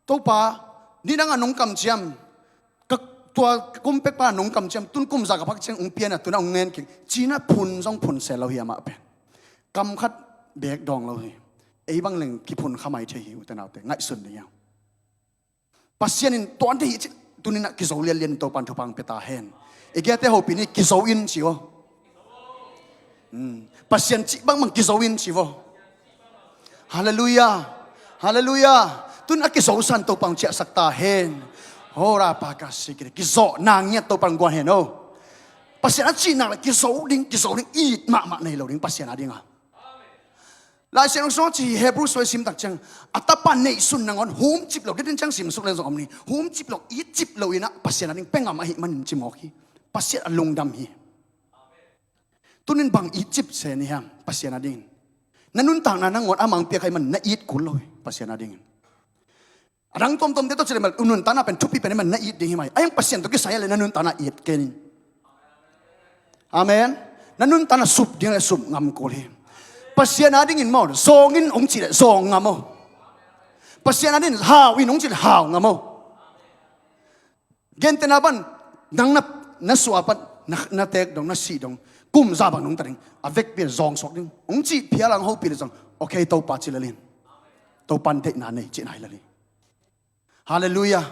Topa, nidangah nong kamciam, ka, tua kum pekpa nong kamciam, tun kum za ka phak ciang hong pianah tunah hong ngen kik cinah phun zong phun seh lo hi amah pen. Kam khat beek dawng lo hi. Ei bang leng kiphun kha mai thei hi, ute naute, ngaihsun ding hi. Pasian in tuan thei hi cih tuninah kizo lianlian in Topan thupha hong pia ta hen. I gete hopih ni, kizo in ci aw. Hmm. Pasian cih bangbang kizo in ci aw. Halleluiah. Halleluiah. Tun a kizo san Topan hong ciahsak ta hen. Hora paka sikiri. Kizawhna ngiat Topan guan hen o. Pasian a cih nak le kizo ding, kizo ding, it mahmah nei lo ding Pasian a dinga. Lai Siangtho sungah ci hi, Hebrew sung i sim tak ciang, a tapa neihsun nangawn humcip lo, didin ciang simsuk leng zong om ni, humcip lo, itcip lo inah Pasian a ding pia ngam ahih manin ci mawk hi. Pasian a lungdam hi. Tunin bang itcip se ni hiam Pasian a dingin? Na nuntakna nangawn amah hong piak ahih manin na it kul lo hi Pasian a dingin. A dang tuamtuamte tawh ci le mal, u nuntakna pen thupi pen hi man na it ding hi mai. A hiang Pasian tawh kisai le na nuntakna it kei ning. Amen. Na nuntakna sup ding le sup ngam kul hi. Pasian a dingin maw, zawng in hong ci le zawng ngam aw. Pasian a dingin hau in hong ci le hau ngam aw. Gentehna pan, nang na, na suah pan, na, na teek dong, na sih dong, kum za bang nungta ding, a vekpi zawng suak ding. Hong cih phial ang hopih le zong, okay, Topa ci le lin. Topan deihna nei, cihna hi le lin. Halleluiah.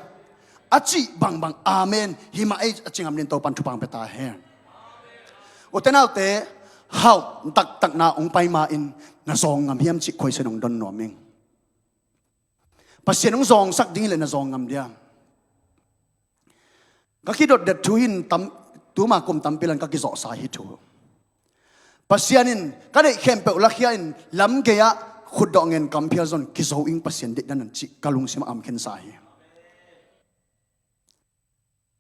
A cih bangbang, amen. Hi mah ei a ci ngam ding Topan thupha hong pia ta hen. Ute naute, hauh taktakna hong pai ma in na zawng ngam hiam cih khuaisen hong don nuam ing. Pasian hong zawngsak ding hi le na zawng ngam diam? Ka kidotdet thu hin tam, tuma kum tampi lan ka kizawhsa hi thu. Pasian in ka deih khempeuh lakhia in lam gei-ah khutdawh ngen kamphial zon kizo ing Pasian deihdan an cih ka lungsimah am khensa hi.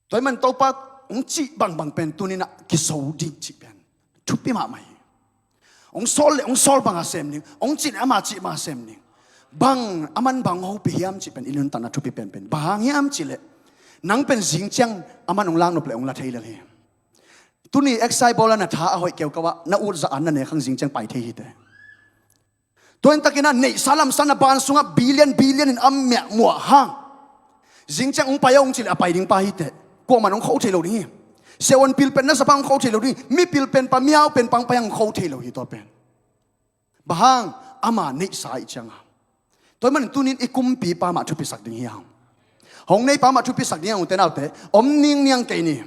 Tua hi man Topa hong cih bangbang pen tuninah kizo ding cih pen thupi mahmah hi. Hong sawl le hong sawl banga sem ding, hong cih le ama cih banga sem ding. Bang, aman bang hong hopih hiam cih pen i nuntakna thupi penpen. Bang hang hiam cih leh nang pen zing ciang aman hong laknop le hong la thei lel hi. Tuni exai bawla na tha a hoih keukau ah na ut za an na nek hang zing ciang pai thei hi te. Tua intakin a neihsa lamsa na ban sungah billion billion in a miah muah hang zing ciang hong pai a hong cih le a pai ding pa hi te. Kuaman hong kho thei lo ding hi. Seon pilpen na sapa hong kho thei lo ding hi. Mi pilpen pa, miau pen pang pai hang hong kho thei lo hi tua pen. Bang hang, ama neihsa ih cianga. Tua hi manin tunin i kumpipa mah thupisak ding hi hang. Hong neipa mah thupisak ding hi hang, ute naute. Om ningniang kei ni.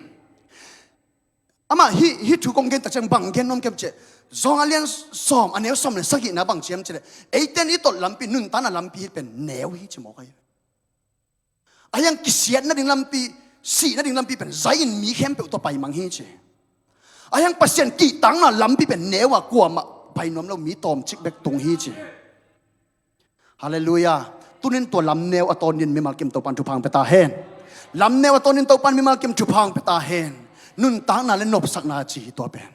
Amah hih, hih thu kong gen tak ciang bang gen nuam kem cih. Zawng a lian sawm, a neu sawm le sagihna bang ciam cih leh, eiten i tot lampi, nuntakna lampi hi pen neu hi ci mawk ahi. A hiang kisiat nading lampi, sih nading lampi pen zai in mi khempeuh tawh paimang hi ci. A hiang Pasian kihtakna lampi pen neu a kuamah pai nuam lo, mi tawmcik bek tung hi ci. Halleluiah. Tunin tua lamneu a tawnin mimal kim Topan thupha hong pia ta hen. Lamneu a tawnin Topan mimal kim thupha hong pia ta hen. Nuntakna le nopsakna ci hi tua pen.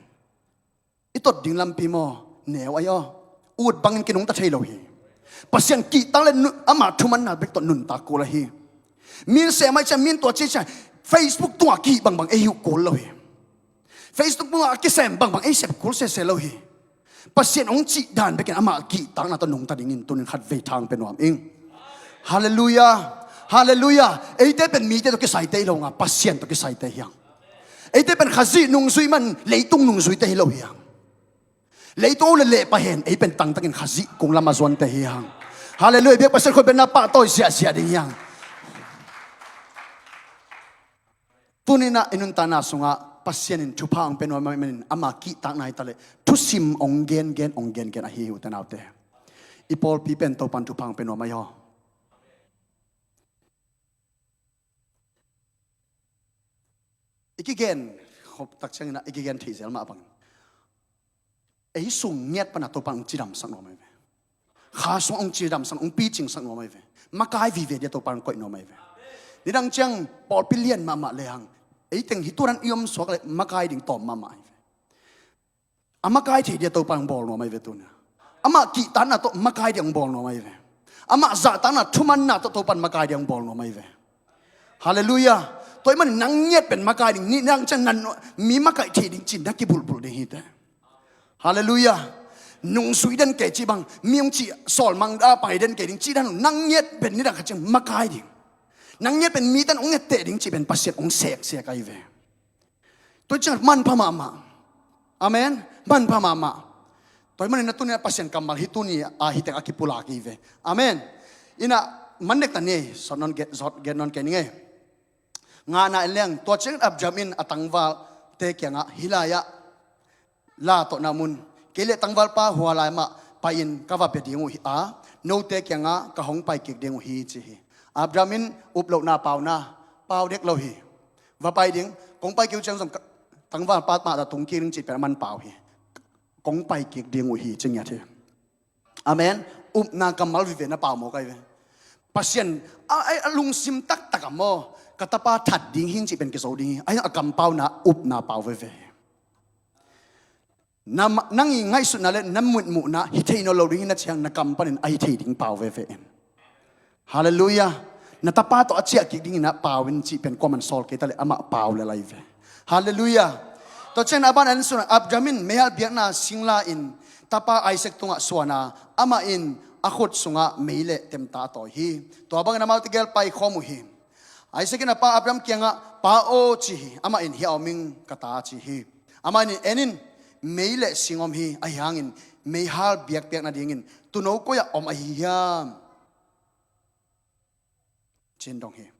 I tot ding lampi maw? Neu ahi aw. Ut bangin kinungta thei lo hi. Pasian kihtak le nu-, amah thumanna bek tawh nuntak kul ahi. Min sem ai ciah, min tua ci ciah, Facebook tungah kihih bangbang ei huh kul lo hi. Facebook tungah a kisem bangbang ei sep kul sese lo hi. Pasian hong cih dan bekin amah kihtakna tawh nungta dingin tunin khatvei thang pe nuam ing. Halleluiah. Halleluiah. Eite pen mite tawh kisaite hi lo nga, Pasian tawh kisaite hi hang. Eite pen Khazih nungzui man leitung nungzuite hi lo hi hang. Leitung le lehpah hen, ei pen tangtakin Khazih kung lam a zuante hi hang. Halleluiah. Biak Pasian khut benna pahtawi ziahziah ding hi hang. Tuninah i nuntakna sungah Pasian in thupha hong pia nuam ahih manin ama kihtakna hi ta leh thusim hong gengen, hong gengen ahi hi, ute naute. I pawlpi pen Topan thupha hong pia nuam ahi haw. I kigen khop tak ciangin ah i kigen theih zel mah bangin ei sung ngiat pana Topan hong cidamsak nuam ahi ve. Kha sung hong cidamsak, hong picingsak nuam ahi ve. Makai vive dia Topan hong koih nuam ahi ve. Nidang ciang pawlpi lian mahmah lehang ei teng hi tuaran i om suak leh makai ding tawm mahmah ahi ve. A makai thei dia Topan hong bawl nuam ahi ve tuni. Amah kihtakna tawh makai dia hong bawl nuam ahi ve. Amah zahtakna thumanna tawh Topan makai dia hong bawl nuam ahi ve. Halleluiah. Tua ahih manin nang ngiat pen makai ding, nidang ciang nan mi makaih thei ding cih na kibulhbulh ding hi teh. Halleluiah. Nungsui den kei cih bang, mi hong cih sawlmang a pai den kei ding cih dan, nang ngiat pen nidang khat ciang makai ding. Nang ngiat pen mi tan hong etteh ding cih pen Pasian hong seksek ahi ve. Tua ciang manpha mahmah. Amen. Manpha mahmah. Tua ahih manin na tuni-in Pasian kammal hi tuni-a hi teng a kipulak hi ve. Amen. Inah man nek ta ni, sawt nawn gen, sawt gen nawn kei ning ei. Ngana en leng, tua ciangin Abraham in a tangvalte kiangah, hih lai-ah la tawh na om un. Kei le tangvalpa hua lai mah pai-in ka va pia ding uh hi a, note kiangah ka hong pai kik ding uh hi, ci hi. Abraham in up lohna pauna, pau dek lo hi. Va pai ding, kong pai kik uh ciang zong ka, tangvalpa mah tawh tung kik ding cih pen a man pau hi. Kong pai kik ding uh hi, ci ngiat hi. Amen. Upna kammal vive na pau mawk ahi ve. Pasian, a, a, a lungsim taktak a maw, ka tapa that ding hi cih pen kizo ding hi. Ahi a kampauna upna pau veve. Na, nang i ngaihsutna le na mitmuhna hi thei nawn lo ding hi na cih hang na kam panin a hi thei ding pau veve in. Halleluiah. Na tapa tawh a ciah kik dingin ah pau in cih pen kuaman sawl kei ta leh amah pau lel ahi ve. Halleluiah. Tua ciangin a ban a en sungah Abraham in meihal biakna singla in tapa Isaac tungah suan a, amah in a khut sungah mei le temta a tawi hi. Tua bangin amaute gel paikhawm uh hi. Isaac in a pa Abraham kiangah, "Pa aw," ci hi. Amah in, "Hiah om ing, ka ta," ci hi. Amah in, "En in, mei le sing om hi, ahi hangin meihal biakpiak nadingin tuuno koi-ah om ahi hiam?" ci-in dong hi.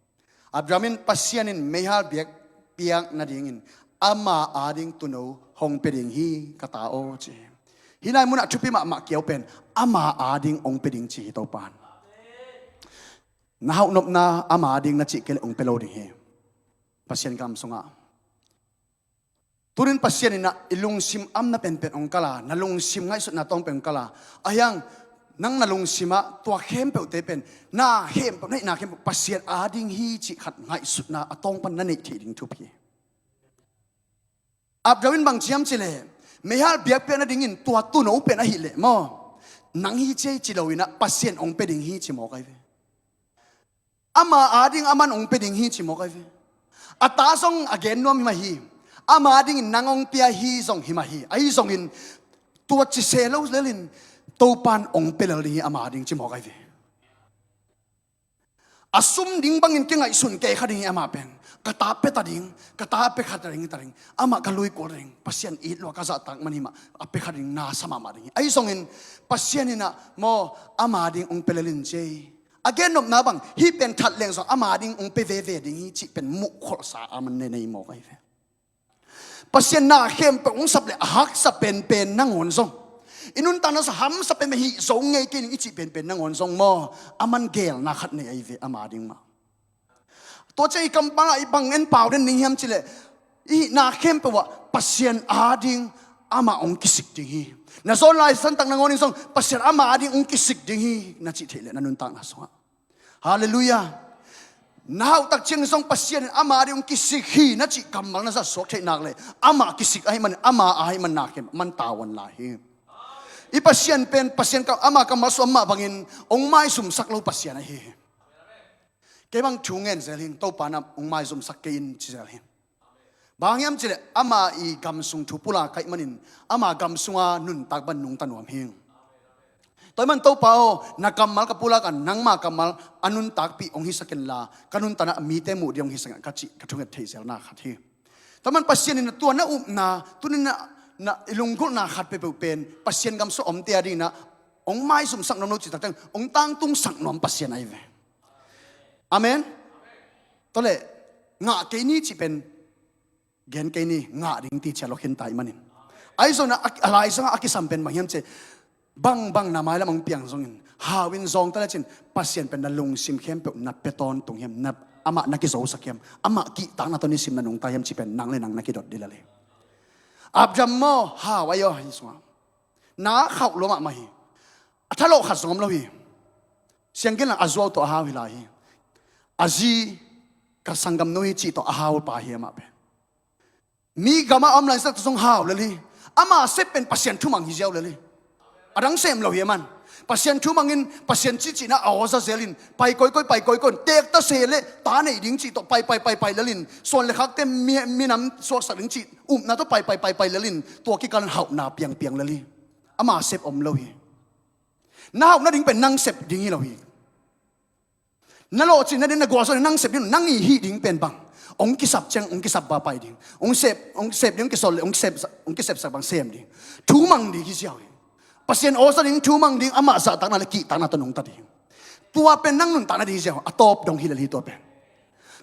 Abraham in, "Pasian in meihal biakpiak nadingin ama ading tuuno hong pia ding hi, ka ta aw," ci hi. Hih lai munah thupi mahmah kiau pen ama ading hong pia ding ci hi Topan. Na hauhnopna ama ading na cih kei leh hong pia lo ding hi. Pasian gam sungah Tunin Pasian in ah i lungsim amna penpen hong kal a, na lungsim ngaihsutna tawng pen hong kal a. Ahi hang nang na lungsim ah tua khempeuhte pen, na khempeuh, na hihna khempeuh Pasian ading hi cih khat ngaihsutna a tawng pan na neih theih ding thupi hi. Abraham in bang ci hiam cih leh, meihal biakpiak nadingin tua tuuno pen ahih leh maw, nang hi ci ei ci lo in ah Pasian hong pia ding hi ci mawk ahi ve. Ama ading aman hong pia ding hi ci mawk ahi ve. A ta zong a gen nuam hi mah hi. Ama adingin nang hong pia hi zong hi mah hi. Ahi zongin tua ci se lo lelin Topan hong pia lel ding hi ama ading ci mawk ahi ve. A sum ding bangin kingaihsun kei kha ding hi amah pen. Ka ta pia ta ding, ka ta pia kha ta ding, ta ding. Amah ka lui kul ding. Pasian it lua ka zahtak man hi mah. A pia kha ding na sa mahmah ding hi. Ahi zongin Pasian in ah maw ama ading hong pia lel in ci ei. A gennopna bang, hih pen that leng zong ama ding hong pia veve ding hi cih pen muhkholhsa a man nei nei mawk ahi ve. Pasian na khempeuh hong sap le a haksa penpen nangawn zong, i nuntakna sa hamsa penpen hih zo ngei kei ning i cih penpen nangawn zong maw, a man geelna khat nei ahi ve ama ding mah. Tua ciang i kampau ah i bang en pau den ding hiam cih leh, i hihna khempeuh ah Pasian ading amah hong kisik ding hi. Na zawn lai santak nangawn in zong Pasian ama ading hong kisik ding hi na cih theih leh na nuntakna sungah. Halleluiah. Na hauh tak ciang zong Pasian in ama ading hong kisik hi na cih kammal na zat suak theih nak leh amah kisik ahih manin ama ahih man na khempeuh man tavuan lai hi. I Pasian pen Pasian ka, ama kammal suam mah bangin hong maizumsak lo Pasian ahi hi. Kei bang thu ngen zel hing, Topa in ah hong maizumsak kei in ci zel hing. Bang hang hiam cih leh ama i gam sung thu pulak ka hih manin ama gam sunga nuntak bang nungta nuam hing. Tua ahih man Topa aw, na kammal ka pulak a, nangma kammal a nuntakpih hong hisak inla ka nuntakna ah mite muh ding hong hisak in ka cih ka thunget theih zelna khat hi. Tua ahih man Pasian in ah tua na upna, tunin na, na i lunggulhna khat peuhpeuh pen Pasian gam sung omte adingin ah hong maizumsak nuam lo cih tak ciang hong tangtungsak nuam Pasian ahi ve. Amen. Tua leh ngah kei ni cih pen Gen kei ni, ngah ding ti ciat lo khin ta ahih manin. Ahi zongin a, a laizangah a kisam pen bang hiam cih leh, bangbang na mailam hong piang zongin, hau in zawngta lecin, Pasian pen na lungsim khempeuh na pia tawntung hiam, na, amah na kizosak hiam, amah kihtakna tawh nisim na nungta hiam cih pen nang le nang na kidot ding lel hi. Abraham maw, hau ahi aw, hi sungah. Na khauh lua mahmah hi. A thalawh khat zong om lo hi. Sianggen lang a zuau tawh a hau hi lai hi. A zi ka sanggamnu hi cih tawh a hau pa hi amah pen. Mi gamah a om laitakin zong hau lel hi. Ama sep pen Pasian thumang hi ziau lel hi. A dang sem lo hi a man. Pasian thumangin, Pasian cihcihna a awza zelin, pai kawikawi, pai kawikawi, teek ta se le ta nei ding cih tawh pai, pai, pai, pai lelin, suan le khakte mi, minam suaksak ding cih upna tawh pai, pai, pai, pai lelin, tua kikalin hauhna piangpiang lel hi. Ama sep om lo hi. Na hauh nading pen nang sep ding hi lo hi. Na lawhcin nading, na gualzo nading, nang sep ding, nang i hih ding pen bang? Hong kisap ciang hong kisap bapai ding. Hong sep, hong sep ding, hong kisol le, hong sep, hong kisepsak bang sem ding. Thumang ding hi ziau hi. Pasian awza ding, thumang ding, amah zahtakna le kihtakna tawh nungta ding. Tua pen nang nuntakna ding hi ziau, a tawp dong hi lel hi tua pen.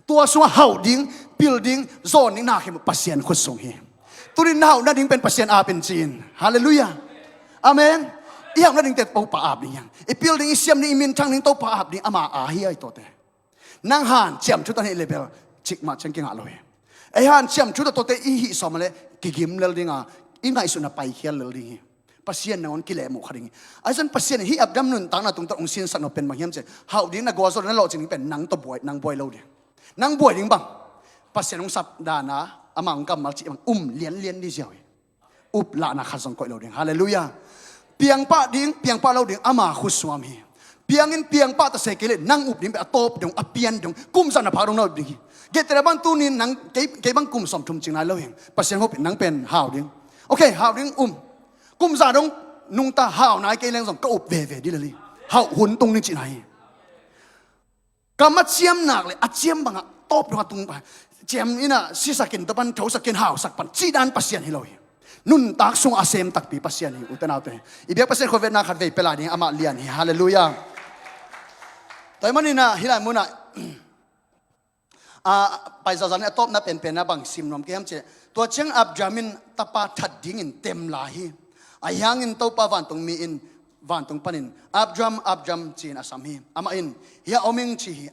Tua sungah hauh ding, pil ding, zawn ding, na khempeuh Pasian khut sung hi. Tunin na hauh nading pen Pasian aap in ci in. Halleluiah. Amen. I hauh nadingte Topa aap ding hi hang. I pil ding, i siam ding, i minthang ding Topa aap ding, ama aa hi a, i tuate. Nang hanciam thu tawh hi leh bel, cikmah ciang kingah lo hi. Ei hanciam thu tawh tuate i hih sawm a leh kigim lel ding a, i ngaihsutna paikhial lel ding hi. Pasian nangawn kilehmuh kha ding hi. Ahi zongin Pasian in hih Abraham nuntakna tungtawn hong sinsak nop pen bang hiam cih leh, hauh ding, na gualzo, na lawhcing ding pen nang tawh buai, nang buai lo ding. Nang buai ding bang? Pasian hong sap dan a, amah hong kammal cih bang um lianlian ding ziau hi. Uplahna khat zong koih lo ding. Halleluiah. Piangpah ding, piangpah lo ding, ama khut sung hi. Piangin piangpah ta se kei leh nang up ding pen a tawp dong, a pian dong, kum za na phak dong na up ding hi. Gentehna bang tunin nang kei, kei bang kum sawmthum cing nai lo hi. Pasian hopih nang pen hau ding. Ok, hau ding, um. Kum za dong nungta, hau nai kei leng zong ka up veve ding lel hi. Hauh hun tung ding cihna hi. Kam a ciam nak le a ciam bangah tawp dong a tung pa. Ciam in a sisak in, tawpan thosak in, hausak pan cih dan Pasian hi lo hi. Nuntak sungah a sem takpi Pasian hi, ute naute. I biak Pasian khuavetna khat vei pia lai ding, amah lian hi. Halleluiah. Tua ahih manin a, hih lai munah, a, pai zazan a tawpna penpen a bang sim nuam ka hiam cih leh, tua ciang Abraham in tapa that dingin tem lai hi. Ahi hangin Topa vantung mi in vantung panin, "Abraham, Abraham," ci-in a sam hi. Amah in, "Hiah om ing," ci hi.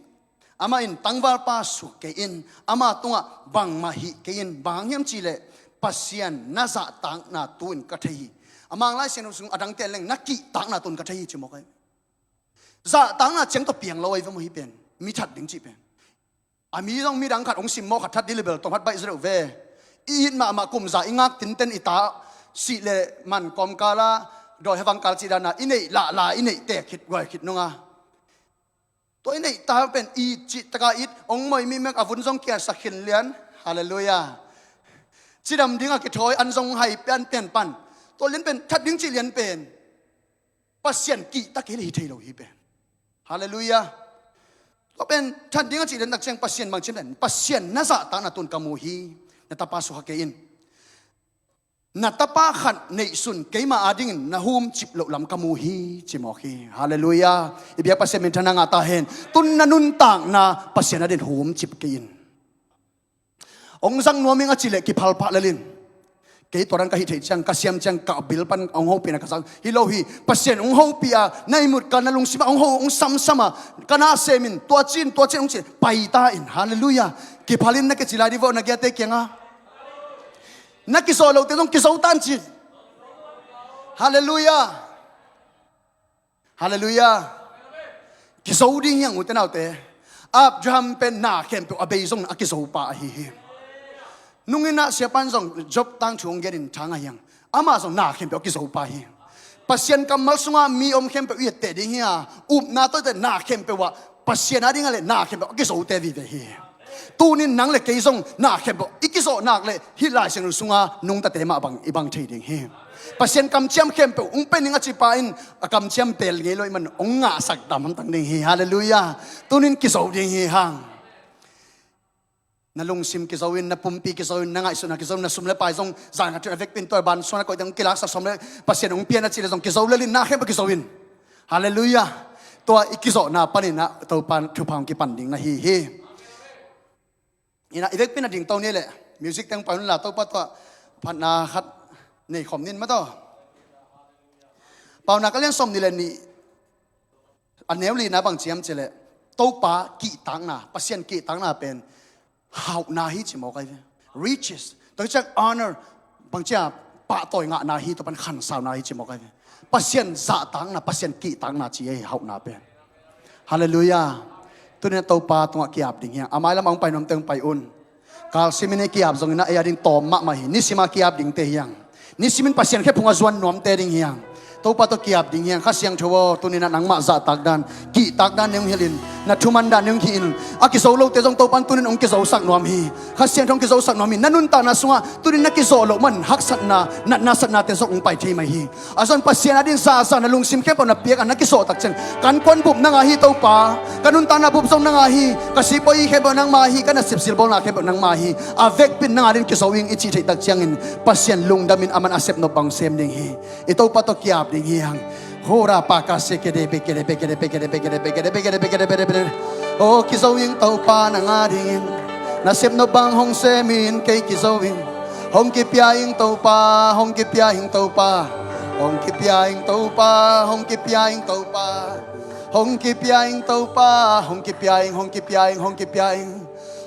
Amah in, "Tangvalpa suak kei in, ama tungah bangmah hih kei in, bang hang hiam cih leh Pasian na zahtakna tu-in ka thei hi." A Mang Lai Siangtho sung a dangte leng, "Na kihtakna tu-in ka thei hi," ci mawk hi. Zahtakna ciang tawh piang lo ahi ve maw hih pen, mi that ding cih pen. A mi zong midang khat hong simmawh khat that ding leh bel tawm khat baih zaw deuh ve. I it mahmah kum za i ngak tinten i ta sih leh man kawmkal a, dawi havang kal cih dan a i neih lahla i neih tek khit guai khit nung a, tua i neih ta pen it cih tak a it, hong moi mihmek, a vun zong kiatsak khin lian. Halleluiah. Cidam ding a kithawi, an zong hai pian pian pan. Tua lian pen that ding cih lian pen Pasian kihta kei leh hi thei lo hi pen. Halleluiah. Tua pen that ding a cih lian tak ciang Pasian bang ci hiam, Pasian na zahtakna tu-in ka mu hi. Na tapa suak kei in. Na tapa khat neihsun keima adingin na humcip loh lam ka mu hi, ci mawk hi. Halleluiah. I biak Pasian minthanna ngah ta hen. Tun na nuntakna Pasian adingin humcip kei in. Hong zang nuam ing a cih leh kiphal pah lel in. Kei tua dan ka hih theih ciang, ka siam ciang, ka bil pan hong hopihna ka zang hi lo hi. Pasian hong hopih a, na ihmut kal, na lungsim ah hong ho, hong samsam a, ka na sem in, tua ci in, tua ci in hong ci, pai ta in. Halleluiah. Kiphal in na kici lai dih vo, na giate kiangah. Na kizawh lote zong kizo ta in ci. Halleluiah. Halleluiah. Kizo ding hi hang, ute naute. Abraham pen na khempeuh a bei zong a kizo pa ahi hi. Nung in ah siapa in zong Job tangthu hong gen in thang ahi hang. Amah zong na khempeuh a kizo pa hi. Pasian kammal sungah mi om khempeuh i etteh ding hi a, upna tawh i etteh na khempeuh ah Pasian ading a leh na khempeuh a kizote vive hi. Tunin nang le kei zong na khempeuh i kizawh nak leh hih Lai Siangtho sunga nungtate mah bang i bang thei ding hi. Pasian kamciam khempeuh hong pia ning a cipa in a kamciam pel ngei lo ahih man hong ngahsak dam hamtang ding hi. Halleluiah. Tunin kizo ding hi hang. Na lungsim kizo in, na pumpi kizo in, na ngaihsutna kizo in, na sum le pai zong zan khat thun a vekpi in tua ban suan a koih ding hong kilaksak sawm le Pasian hong pia na cih leh zong kizo lel in, na khempeuh kizo in. Halleluiah. Tua i kizawhna panin ah Topa thupha hong kipan ding na hi hi. Inah i vekpi in a dingto ni leh. Music teng pai unla, Topa tawh phatna khat nei khawm ning maw taw. Paunak a lian sawm nih le nih, a neu lina bang ci hiam cih leh, Topa kihtakna, Pasian kihtakna pen hauhna hi ci mawk ahi ve. Riches, tua ciang honor, bang ci a, pahtawi ngahna hi, tua pan khansauna hi ci mawk ahi ve. Pasian zahtakna, Pasian kihtakna ci hi, hauhna pen. Halleluiah. Tuni-in Topa tungah ki-ap ding hi hang. A mailam a hong pai nuamte hong pai un. Kal simin i ki-ap zongin a ei a ding tawm mahmah hi. Nisim a ki-ap dingte hi hang. Nisimin Pasian khephung a zuan nuamte ding hi hang. Topa tawh ki-ap ding hi hang. Kha Siangtho aw, tuni-in ah nangmah zahtak dan, kihtak dan na hong hilhin, na thuman dan na hong hilhin, a kizo lote zong Topa in tuni-in hong kizosak nuam hi. Kha Siangtho hong kizosak nuam hi. Na nuntakna sungah tuni-in na kizawh loh man haksatna, natna satnate zong hong pai thei mai hi. A zon Pasian a ding zaza na lungsim khempeuh na piak a na kizawh tak ciang, kan kuan bup nang a hi Topa, ka nuntakna bup zong nang a hi, ka sipawi khempeuh nangma hi, ka nasep silbawlna khempeuh nangma hi. A vekpi in nang a ding kizo ing i cih theih tak ciangin Pasian lungdamin aman a sepnop bang sem ding hi. I Topa tawh ki-ap ding hi hang. Hora pa ka se kede be kede be kede be kede be kede be kede be kede be kede be kede be kede. Oh, kizo ing Topa nang a dingin. Na sepnop bang hong semin kei kizo ing. Hong kipia ing Topa, hong kipia ing Topa. Hong kipia ing Topa, hong kipia ing Topa. Hong kipia ing Topa, hong kipia ing, hong kipia ing, hong kipia ing.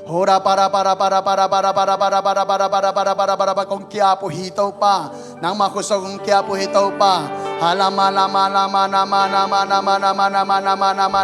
Hora para para para para para para para para para para para para para kong ki-ap uh hi Topa. Nangma khut sung kong ki-ap uh hi Topa. Halama lama lama nama nama nama nama nama nama nama nama nama